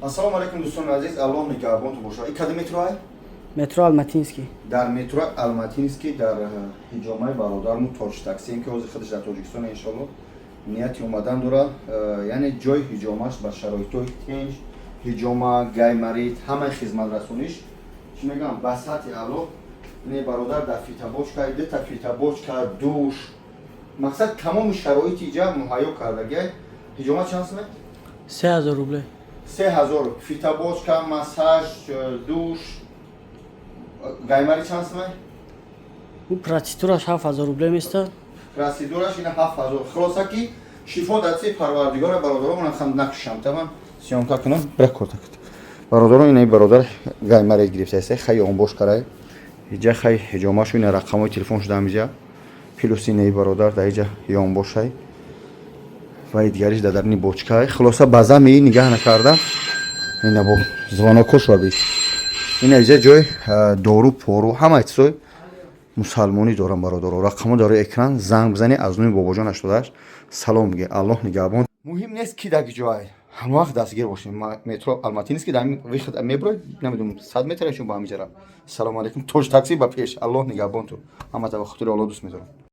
Ассалому алайкум, дӯстони азиз, Аллоҳ нигаҳбонтон бошад. И кадом метроай? Метро Алматинский. Дар метро Алматинский, дар ҳиҷомаи бародарму Тоҷ Таксием, ки ҳозир худаш дар Тоҷикистон, иншолло, нияти омадан дорад. Яъне ҷои ҳиҷомаш ба шароитҳои тинҷ, ҳиҷома, гайморит, ҳамаи хизматрасониш, чӣ мегӯям, ба сатҳи аъло. Не, бародар, дар фитобочка, дута фитобочка, душ, мақсад, тамоми шароити иҷа муҳайё кардагиай. Ҳиҷома чанд суме? 3000 рублей. 3000. Фитобочка, массаж, душ, гайморит чанд суме? Ӯ процедураш 7000 рублей места. Процедураш ина 7000. Хулоса, ки шифо дасти Парвардигора, бародаро. Ман хам накушам, тамам съёмка кунам, бира кортакт. Бародаро, ина бародар гайморит гирифтааст, хай онбош карай иҷа, хай ҳиҷомашу. Ина рақамҳои телефон шуда ҳамиҷа, плюс инаи бародар дар иҷа ёнбошай ва дигариш дар дарни бочкай. Хулоса, ба зами нигаҳ накарда, ина бо звонокош ва би ина иҷа ҷой дору пору, ҳама чизои мусалмонӣ дорам. Бародаро, рақамҳо дар рӯи экран, занг бизанед, аз номи Бобоҷон 88 салом биге. Аллоҳ нигаҳбон. Муҳим нест, ки дар ҷой, ҳамавақт дастгир бошем. Метро Алматинский, дар ҳамин выход меброед, намедонам, 100 метр чун ба ҳамиҷа рафт. Салому алайкум, Тоҷ Такси ба пеш. Аллоҳ нигаҳбон ту, ҳамата ба хотири Аллоҳ дӯст медорам.